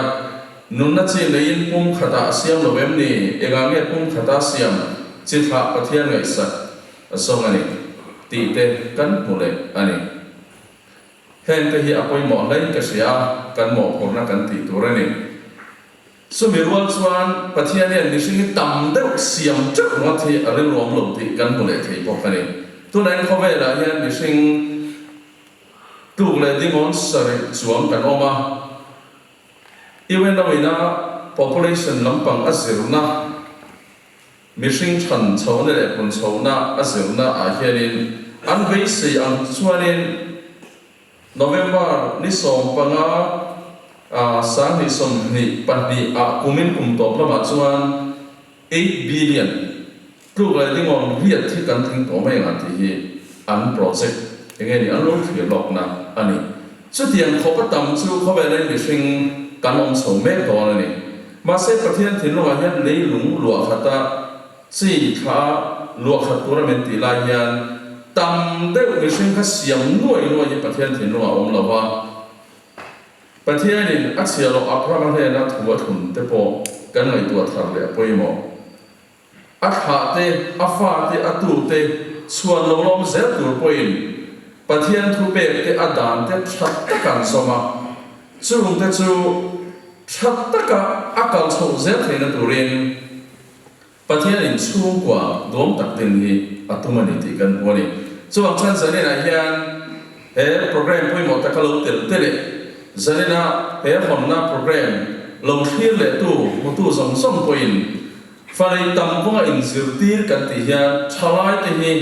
Nunna chi neiin pum khatah a siam lo em ni? Engah nge pum khata siam chi thlah Pathian ngaihsak a zawng a ni? tih te kan hmu leh a ni. Heng te hi a pawimawh hlein ka hria a, kan mawhphurhna kan tih tur a ni. Chumi rual chuan Pathian hian mihring hi tam deuh siam teuh ngawt hi a rilruam lo tih kan hmu leh thei bawk a ni. Tunah khawvelah hian mihring tluk leh dingawn sarih chuang kan awm a, UNO ina population lampang a zirna, mihring than chhohna leh pun chhohna a zirna ah hianin an beisei ang chuanin, November ni 15 ah 2022 ah kumin kum tawp lamah chuan 8 billion tluk leh dingawn riat hi kan tling tawh mai ang tih hi an project enge ni an lo thlir lawkna a ni. Chutiang khawp a tam chu khawvela mihring kan awm chho mek dawn a ni. Mahse Pathian thinlungah hian leilung luah khata Chi thla luah khat tura min tih lai hian tam deuh mihring kha siam nuai nuai hi Pathian thinlung a awm lo va. Pathianin a chhia loh Abrahama hnena thu a thlun te pawh kan ngaihtuah thar leh a pawimawh. A thlah te, a fa te, a tu te chhuan lo lawm zel tur pawhin Pathian thu pek te a dan te tha taka an zawm a, chung te chu tha taka a kal chhoh zel theihna turin Pathian in chhungkua duam tak din hi a tum a ni tih kan hmu a ni. Chuvang chuan zaninah hian he programme pawimawh taka lo tel te leh zanina he hawnna programme lo thlir leh tu hmutu zawng zawng pawhin Fa nei tam kawnga inzirtir kan tih hian thalaite hi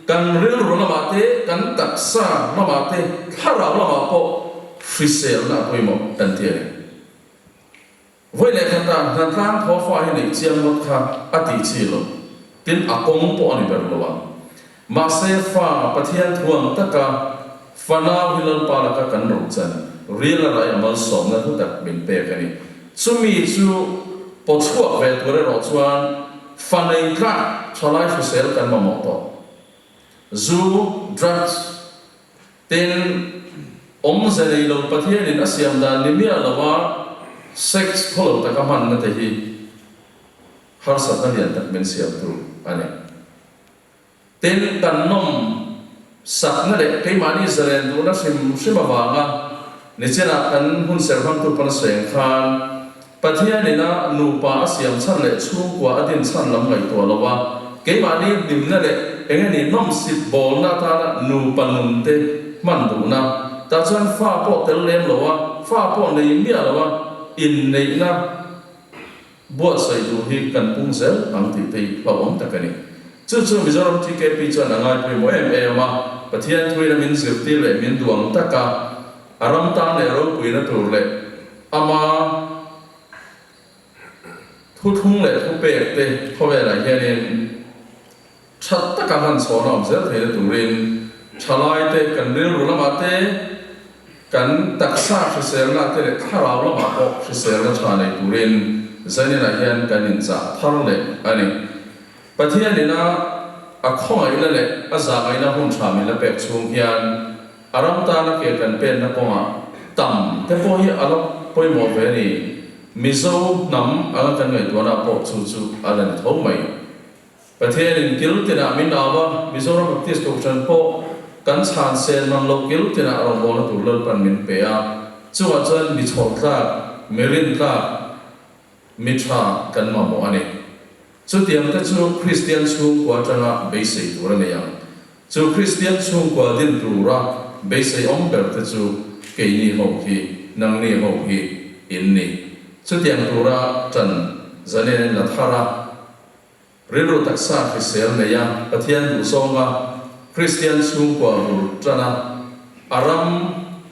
kan rilru lamah te, kan taksa lamah te, thlarau lamah pawh hriselna a pawimawh kan ti a ni. Vawi leh khatah hnatlang thaw fa hi neih chiang ngawt kha a tih chi lo, tin a kawng pawh a ni ber lo ang. Mahse fa Pathian thu ang taka fanau hi Lalpa laka kan rochan ril a rai a malsawmna hlu tak min pek a ni. Chumi chu pawchhuak ve tur erawh chuan fa nei tlak thalai hrisel kan mamawh tawh. Zu, drugs, tin awmze nei lo Pathianin a siam dan ni miah lova sex khawlo taka hmanna te hi harsatna lian tak min siam tur a ni. Tin, kan nawm sakna leh keimahni zalen duhna hrim hrim avanga nichinah kan hun serhmangtu pawn a sawi ang khan Pathianin a nupa a siam chhan leh chhungkua a din chhan lam ngaihtuah lo a, keimahni hlimna leh eng eng ni nawmsip bawlna atana nupa nun te hman duhna, tah chuan fa pawh tel lem lo a, fa pawh nei miah lo a, inneihna. Buatsaih duh hi kan pung zel ang tih te hi hlauhawm tak a ni. Chu chu Mizoram TKP chuan a ngai pawimawh em em a, Pathian thuin a min zirtir leh min duh ang taka a ram tan leh ropuina tur leh ama thuthlung leh thupek te khawvelah hianin That taka hman chhawn a awm zel theihna turin thalaite kan rilru lamah te, kan taksa hriselna te leh thlarau lamah pawh hriselna tha nei turin Zaninah hian kan inchah thar leh a ni. Pathianina a khawngaihna leh a zahngaihna hun tha min la pek chhung hian a ram tana ke kan penna kawngah tam te pawh hi a la pawimawh ve a ni. Mizo hnam anga kan ngaihtuahna pawh chu chu a la ni tho mai. Pathianin kil tinah min au a, Mizoram Baptist Kohhran pawh kan chhan sen mang loh kil tinah rawngbawlna tur Lalpan min pe a, chungah chuan mi chhawr tlak, mi rin tlak, mi tha kan mamawh a ni. Chutiang te chu Kristian chhungkua atanga beisei tur a nei ang. Chu Kristian chhungkua din tura beisei awm ber te chu keini ho hi, nangni ho hi in ni. Chutiang tura tan zanen in la thar a. Rilru taksa hrisel nei a, Pathian duhzawnga Kristian chhungkua bul tan a, a ram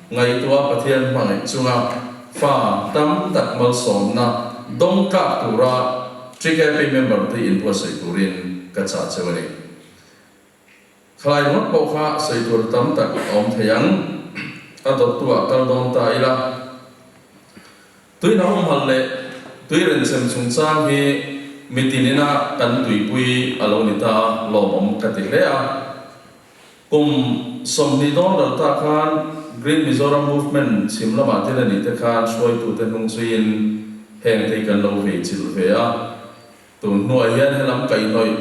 ngaihtuah Pathian hmangaih chunga fa tam tak malsawmna dawng tlak tura TKP member te inbuatsaih turin ka chah cheu a ni. Khalai ringawt pawh kha sawi tur tam tak a awm thei ang. A dawttu-ah kal dawn ta ila. Tuina humhalh leh tui renchem chungchang hi mitin ina kan tuipui a lo ni ta a, lawmawm ka ti hle a. Kum 20 dawn ral ta khan Green Mizoram Movement chhim lamah thil a nih te khan hruaitute hnung zuiin heng te hi kan lo vei chilh ve a. Tun hnuah hian helam kaihhnawih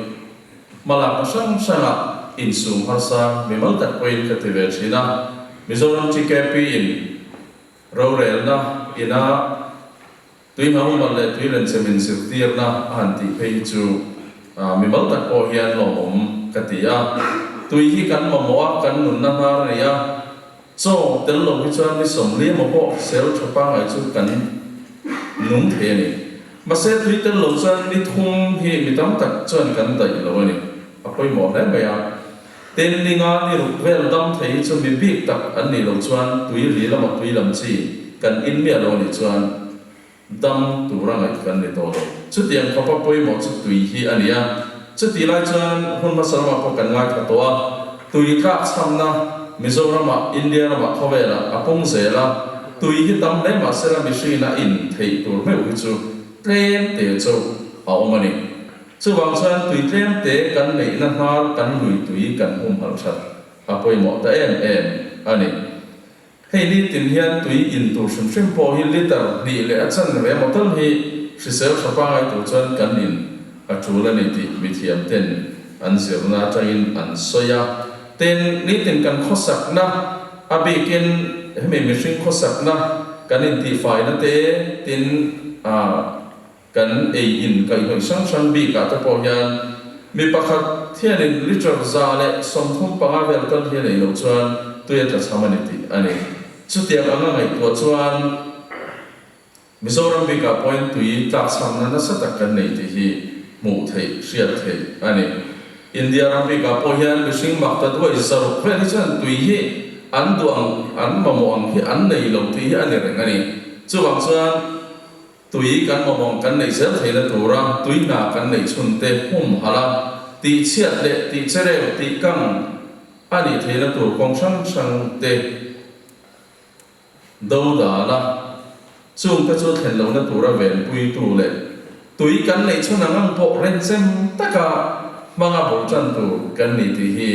hmalakna hrang hrangah insum harsa mimal tak pawhin ka ti ve thin a, Mizoram TKP in rorelna ina tui hnahumal leh tui renchem inzirtirna a han tih phei hi chu mimal tak pawh hian lawmawm ka ti a. Tui hi kan mamawh a, kan nunna hnar a ni a, chaw tel lo hi chuan ni 40 emaw pawh sel tha pangngai chu kan nung thei a ni. Mahse tui tel lo chuan ni thum hi mi tam tak chuan kan daih lo a ni. A pawimawh hle mai a. Tin, ni nga ni ruk vel dam thei hi chu mi bik tak an nih loh chuan tui ri lama tui lam chi kan in miah lo a nih chuan dam tura ngaih kan ni tawh lo. Chutiang khawpa pawimawh chu tui hi a ni a. Chutih lai chuan hun hmasa lamah pawh kan ngaithla tawh a. Tui tlak chhamna Mizoramah, India ramah khawvelah a pung zel a, tui hi tam hle mahsela mihringin a in theih tur meuh hi chu tlem te chu a awm a ni. Chuvang chuan tui tlem te kan neihna hnar kan lui tui kan humhalh that a pawimawh ta em em a ni. Hei nitin hian tui in tur hrim hrim pawh hi litre hnih leh a chanve emaw tal hi hrisel tha pangai tur chuan kan in a tul a ni tih mithiam ten an zirna atangin an sawi a. Tin, nitin kan khawsakna, a bikin hemi mihring khawsakna kan intihfaina te, tin kan ei in kaihhnawih hrang hrang bikah te pawh hian mi pakhat hianin litre 135 vel tal hi a neih loh chuan tui a tla chham a ni tih a ni. Chutiang anga ngaihtuah chuan Mizoram bikah pawhin tui tlak chhamna nasa tak kan nei tih hi. hmuh theih, hriat theih a ni. India ram bikah pawh hian mihring mak ta duai zaruk vel hi chuan tui hi an duh ang, an mamawh ang hi an nei lo tih hi a ni reng a ni. Chuvang chuan tui kan mamawh ang kan neih zel theihna tura tui hna kan neih chhun te humhalh a, tihchhiat leh tihchereu, tihkang a nih theihna tur kawng hrang hrang te Do dan a, chungte chu thlen lohna tura venpuitu leh tui kan neih chhun ang ang pawh renchem taka hmanga bul tan tur kan ni tih hi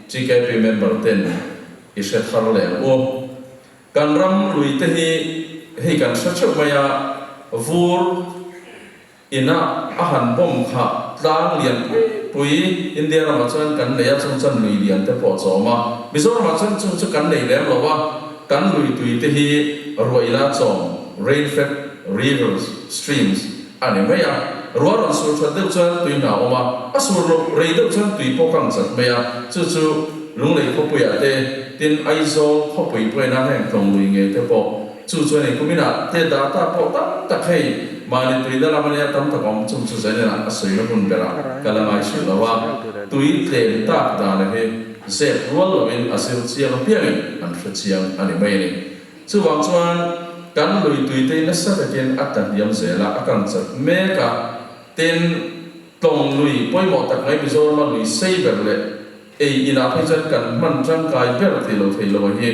GKP member ten i hre thar leh ang u. Kan ram lui te hi hei kan hre theuh mai a, vur ina a han bomb kha tlang lian pui pui India ramah chuan kan nei a, chung chuan lui lian te pawh a chawm a, Mizoramah chuan chung chu kan nei lem lo a, kan lui tui te hi ruah ina chawm, rain fed rivers, streams, a ni mai a, ruah rawn sur that deuh chuan tui hna a awm a, a sur loh rei deuh chuan tui pawh kang chat mai a, chu chu Lunglei khawpuiah te, tin Aizawl khawpui pawhin heng tlawng lui ngei te pawh. Chu chuan in kuminah te data pawh tam tak hei mahni tuina lam ania tam tak awm chung chu zainenah a sawina hun berah ka la ngai hrih lo a, tui tlem tak dana hi zep rual loin a zir chiang apiangin an hre chiang a ni mai a ni. Chuvang chuan kan lui tui te nasa takin a tla hniam zel a, a kang chat mek a, tin tlawng lui pawimawh tak mai Mizorama lui sei ber leh ei inah phei chuan kan hman tangkai ber tih lo thei lo a hi.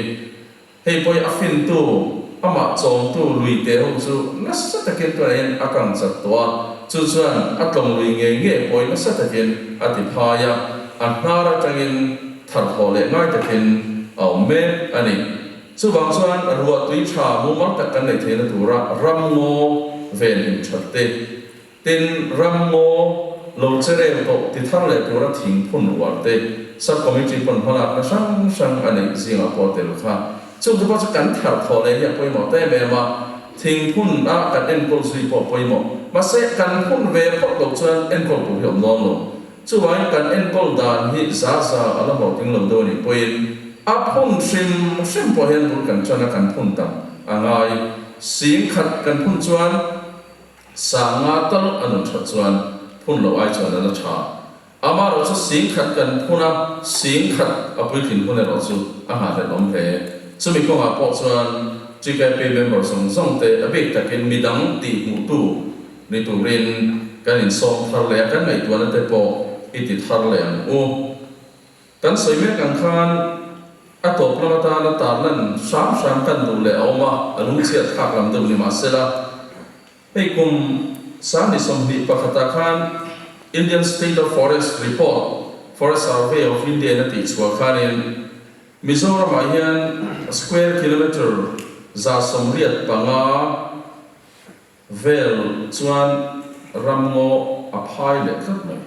Hei pawh hi a fintu, amah chawmtu lui te ho chu nasa takin tunah hian a kang chat tawh a, chu chuan a tlawng lui ngei ngei pawhin nasa takin a ti phai a, a hnar atangin tharhlawh leh ngai takin a awm mek a ni. Chuvang chuan ruahtui tha mumal tak kan neih theihna tura ramngaw venhim that te, Tin, ramngaw lo che reng tawh ti thar leh tura thing phun uar te Sub-Committee pawn hmalakna hrang hrang a neih zingah pawh a tel kha. Chung te pawh chu kan thar thawh leh hi a pawimawh ta em em a, thing phun a kan enkawl zui pawh a pawimawh. Mahse, kan phun ve phawt loh chuan enkawl tur hi a awm dawn lo. Chuvangin kan enkawl dan hi za za a la hlawhtling lo deuh a nih pawhin a phun hrim hrim pawh hian bul kan tan a kan phun tam a ngai. Sing khat kan phun chuan Sanga tal a nun that chuan phun loh ai chuan a la tha. Amaherawh chu sing khat kan phun a, sing khat a puitlin hun erawh chu a nghahhlelh awm hle. Chumi kawngah pawh chuan TKP member zawng zawng te a bik takin midang tihhmuhtu ni turin kan insawm thar leh a, kan ngaihtuahna te pawh i ti thar leh ang u. Kan sawi mek ang khan a tawp lam atana tarlan hram hram kan duh leh a awm a, a lungchhiat thlak lam deuh ni mahsela, hei kum 2021 ah khan Indian State of Forest Report, Forest Survey of India in a tihchhuah khanin Mizoramah hian square kilometre 185 vel chuan ramngaw a phai leh tlat mai.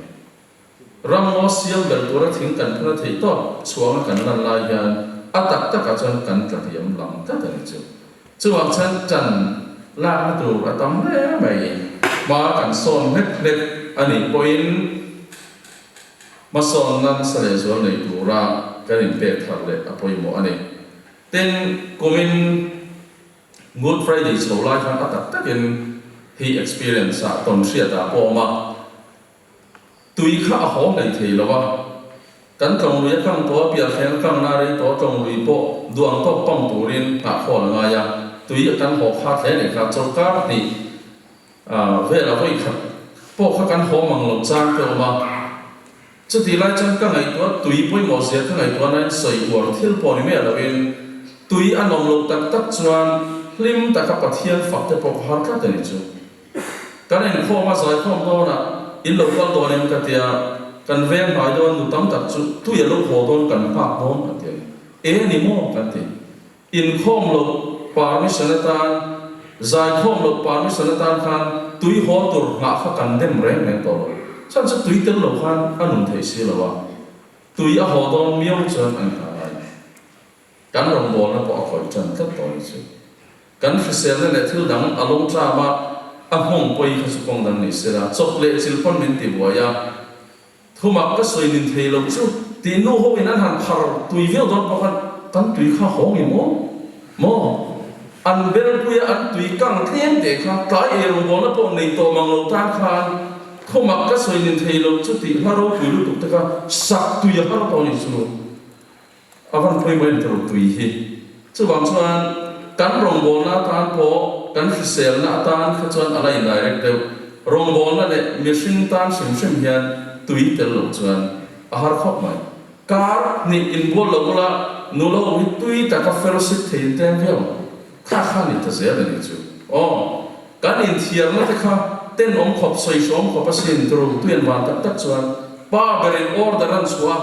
Ramngaw siam ber tura thing kan phun a theih tawp chhuanga kan lan lai hian a tak takah chuan kan tla hliam lam tlat a ni chu. Chuvang chuan tan lakna tur a tam hle mai. Hma kan sawn hlek hlek a nih pawhin hmasawnna nasa lehzual nei tura kan inpek thar leh a pawimawh a ni. Tin, kumin Good Friday chho lai khan a tak takin hei experience ah tawn hriat ah pawh a awm a. Tui kha a haw hlei thei lo a, kan tlawng lui a kang tawh a, pialthleng a kang na rei tawh a, tlawng lui pawh duang tawk pam turin nghah khawl a ngai a, tui a kan haw khat hle nih kha chawlhkar hnih vel a vawi khat pawh kha kan haw mang lo chang te awm a, chutih lai chuan ka ngaihtuah tui pawimawh zia ka ngaihtuah nain sawi uar thil pawh ni miah loin tui a nawm loh tak tak chuan hlim taka Pathian fak te pawh ka har tlat a ni chu. Kan inkhawm a zaikhawm dawnah in lo kal dawn em ka tia, kan veng hnai dawn nu tam tak chu tui a lo haw dawn kan nghak dawn kan ti a ni. E ni maw kan ti. Inkhawm loh permission atan, zaikhawm loh permission atan khan tui haw tur nghah kha kan dem reng reng tawh lo. Chuan chu tui tel lo khan a nun theih si lo a, tui a haw dawn miau chuan an nghah lai. Kan rawngbawlna pawh a khawih tan tlat tawh ni chu. Kan hriselna leh thil dang a lo tlam a, a nghawng pawi kha chu kawng dang ni sela, chawp leh chil pawn min ti buai a. Thumak ka sawi nin thei lo chu tih nu ho in an han phar tui viau dawn pawh khan kan tui kha haw nge maw? Maw? An belpui a an tui kang tlem teh kha tlai ei rawngbawlna pawh nei tawh mang lo tan khan. Thumak ka sawi nin thei lo chu tih hla ropui lutuk te kha sak tui a har tawh a nih chu. A van pawimawh em tawh tui hi. Chuvang chuan kan rawngbawlna atan pawh kan hriselna atan kha chuan a la indirect deuh. Rawngbawlna leh mihring tan hrim hrim hian tui tel loh chuan a har khawp mai. Kar hnih inbual lo ula nula ho hi tui taka fellowship thei in tlem viau ang. Kha kha ni ta zel a nih chu. Aw, kan inthiarna te kha tenawm khawp, sawihrâwm khawp asin turu tui an van tak tak chuan pa berin order an chhuah a,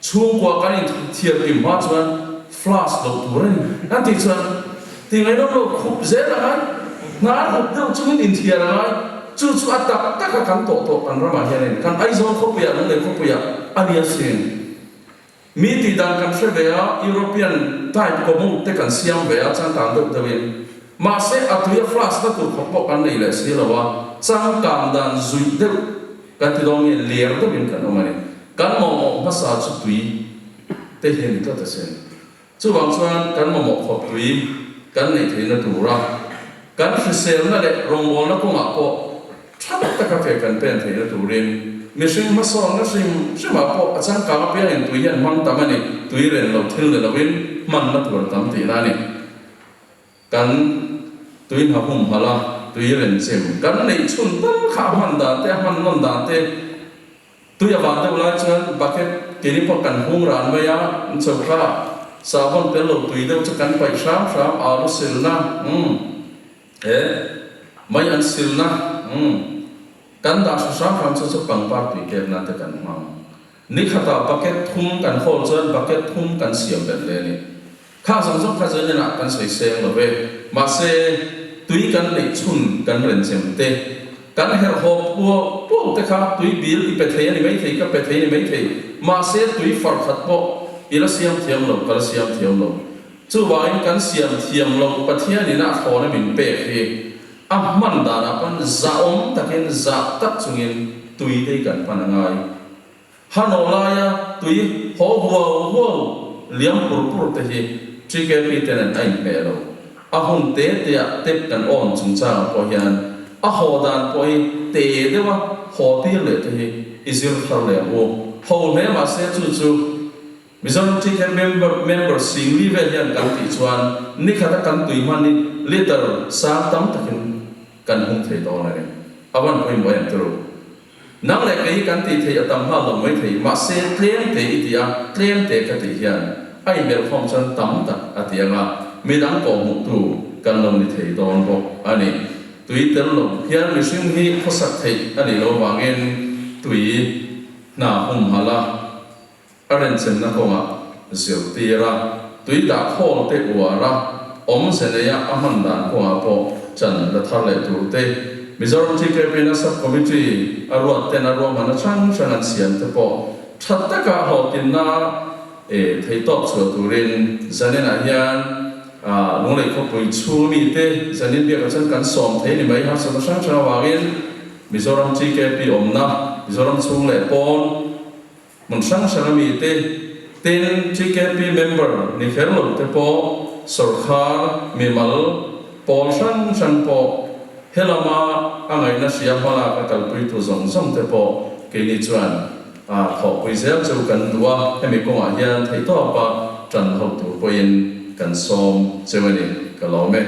chhungkua kan inthiar kim hma chuan flash loh tur a ni an tih chuan ti ngainawm lo khup zel a ngai, hnar hup deuh chungin inthiar a ngai, chu chu a tak taka kan tawh tawh kan ramah hianin kan Aizawl khawpuiah Lunglei khawpuiah a ni asin. Mi tih dan kan hre ve a, European type commode te kan siam ve a, changkang deuh deuhin. Mahse, a tui a flash na tur khawp pawh kan nei leh si lo a, changkang dan zuih deuh kan ti dawn nge ler deuhin kan awm a ni. Kan mamawh hmasa chu tui te hi a ni tlat asin. Chuvang chuan kan mamawh khawp tui kan neih theihna tura kan hriselna leh rawngbawlna kawngah pawh tha taka ke kan pen theihna turin mihring hmasawnna hrim hrimah pawh a changkang apiangin tui hian hmang tam a ni, tui ren lo thil ni loin hmanna tur a tam tihna a ni. Kan tui hna humhalh a, tui ren chem kan neih chhun tal kha a hman dan te, a hman nawn dan te, Tui a van deuh lai chuan bucket keini pawh kan hung ran mai a, an cho kha sahbawn tel lo tui deuh chu kan paih hram hram, alu silna, umm, he mai an silna, umm, kan dah hra hram hram chu chu pangpar tui kep nan te kan hmang. Ni khatah bucket thum kan hawl chuan bucket thum kan siam belh leh a ni. Kha zawng zawng kha chuan inah kan sawi seng lo ve. Mahse, tui kan neih chhun kan renchem te, kan herh haw puau puau te kha tui bil i pe thei a ni maithei, ka pe thei a ni maithei. Mahse, tui far khat pawh i la siam thiam lo, ka la siam thiam lo. Chuvangin kan siam thiam loh Pathianin a thlawn a min pek hi a hman danah pawn zahawm takin zah tak chungin tui te hi kan hman a ngai. Hanaw laia tui haw huau huau liam pur pur te hi TKP te nen a inhmeh lo. A hun te te ah tep kan awn chungchangah pawh hian a haw dan pawh hi te deuha haw tir leh te hi i zir thar leh ang u. Ho hle mahse chu chu Mizoram TKP member member singli vel hian kan tih chuan nikhata kan tui hman hi liter sang tam takin kan hung thei dawn a ni. A van pawimawh em turu. Nang leh kei hi kan tih theih a tam nghal lo mai thei, mahse tlem te i ti a, tlem te ka tih hian a inbelhkhawm chuan tam tak a ti ang a, midang kawhhmuhtu kan lo ni thei dawn bawk a ni. Tui tel lo hian mihring hi khawsak theih a nih loh vangin tui hna humhalh a, a renchenna kawngah zirtir a, tui dah khawl te uar a, awmze neia a hman dan kawngah pawh chan la thar leh tur te, Mizoram TKP na Sub Committee a ruat ten a ruahmanna hrang hrang an siam te pawh tha taka hlawhtlinna e theihtawp chhuah turin zaninah hian Lunglei khawpui chhung mite zanin biakah chuan kan sawm thei ni mai harsatna hrang hrang avangin Mizoram TKP awmna Mizoram chhung leh pawn Hmun hrang hrang a mite tin TKP member ni kher lo te pawh sawrkhar mimal pawl hrang hrang pawh he lama a ngaihna hria hmalak a kalpuitu zawng zawng te pawh keini chuan thawhpui zel chu kan duh a, hemi kawngah hian theihtawpa tan ho tur pawhin kan sawm cheu a ni, ka lawm e.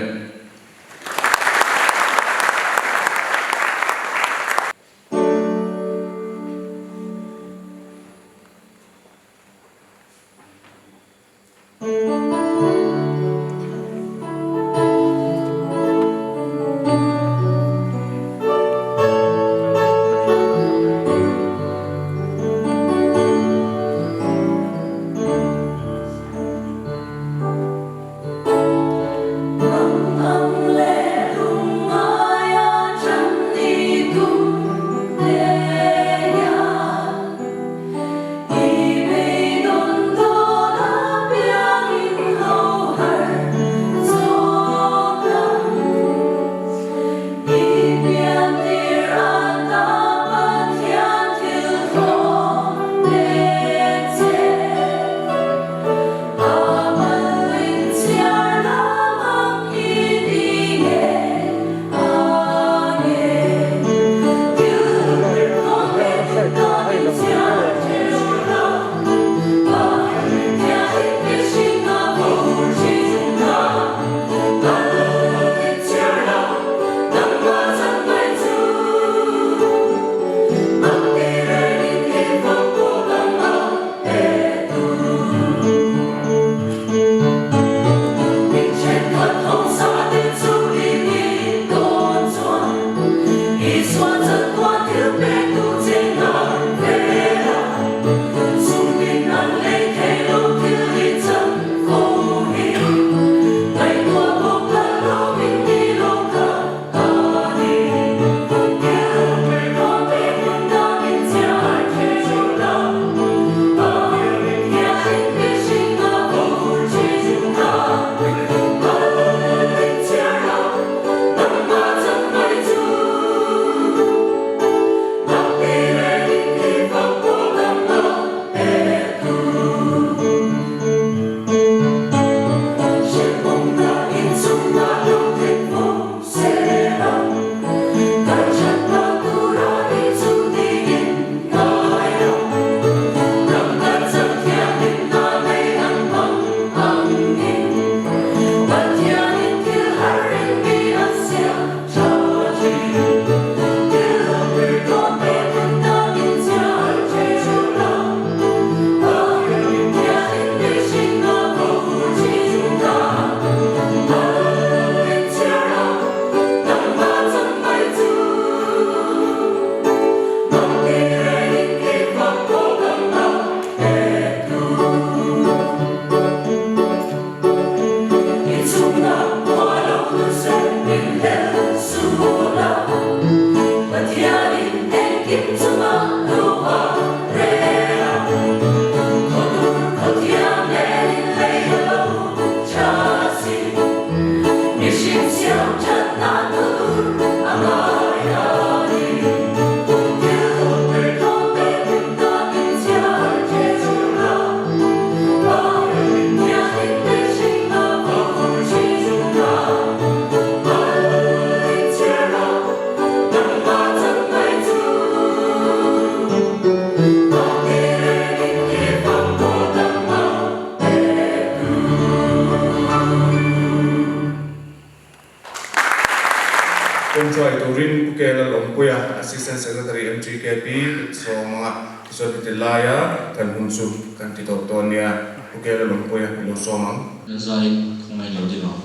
hruai turin Pu Ke Lalawmpuia, Assistant Secretary MTKP sawm anga tichuan heti laia kan hun chu kan ti tawp dawn nia. Pu Ke Lalawmpuia i lo sawm ang. Kan zaiin khawngaih lo ding ang.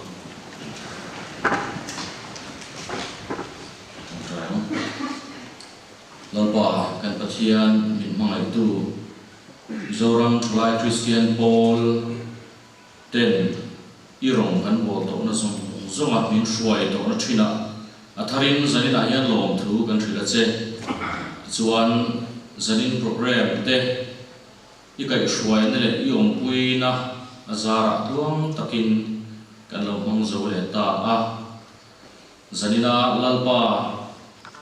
Tawngtai ang. Lalpa kan Pathian min hmangaihtu Mizoram Thalai Kristian Pawl ten i rawng kan bawl tawhna zawng zawnga min hruai tawhna thinah a tharin zaninah hian lawmthu kan hrilh a che. Tichuan zanin programme te i kaihhruaina leh i awmpuina a zarah tluang takin kan lo hmang zo leh ta a. Zanina Lalpa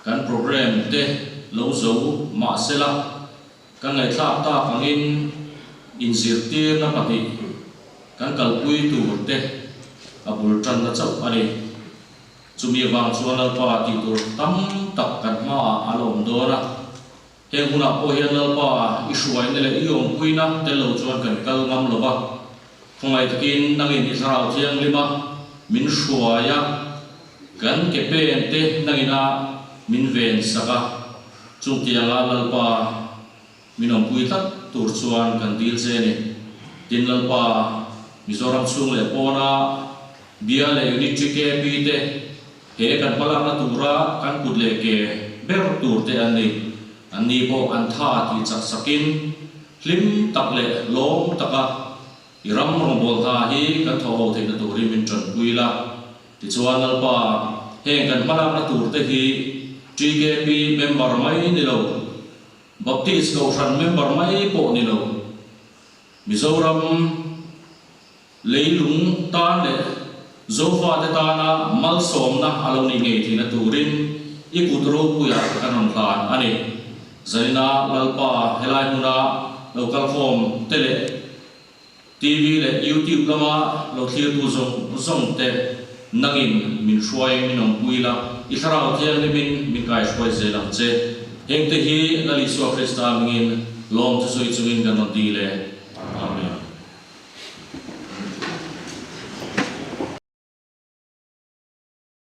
kan programme te lo zo mahsela kan ngaihthlak tak angin inzirtirna pahnih kan kalpui tur te a bul tanna chauh a ni. Chumi avang chuan Lalpa tih tur tam tak kan hmaah a la awm dawn a. Heng hunah pawh hian Lalpa i hruaina leh i awmpuina tel lo chuan kan kal ngam lo va. Khawngaih takin nangin i thlarau thianghlima min hruai a, kan ke pen te nangina min ven sak a, chungtianga Lalpa min awmpui tlat tur chuan kan dil che a ni. Tin, Lalpa Mizoram chhung leh pawna bia leh Unit TKP te He kan hmalakna tura kan kut leh ke ber tur te an ni. An ni pawh an tha tih chak sakin hlim tak leh lawm taka i ram rawngbâwl hna hi kan thawh ho theihna turin min ṭanpui la. Tichuan Lalpa, heng kan hmalakna tur te hi TKP member mai ni lo, Baptist Kohhran member mai pawh ni lo, Mizoram, Leilung tan leh Zofate tana malsawmna a lo nih ngei theihna turin i kut ropuia kan rawn hlan a ni. Zanina Lalpa helai hmuna lo kalkhawm te leh TV leh YouTube lama lo thlirtu zawng zawng te nangin min hruai min awmpui la, i thlarau thianghlimin min kaihruai zel ang che. Hengte hi Lal Isua Krista mingin lawm chu sawi chungin kan rawn ti le. Amen.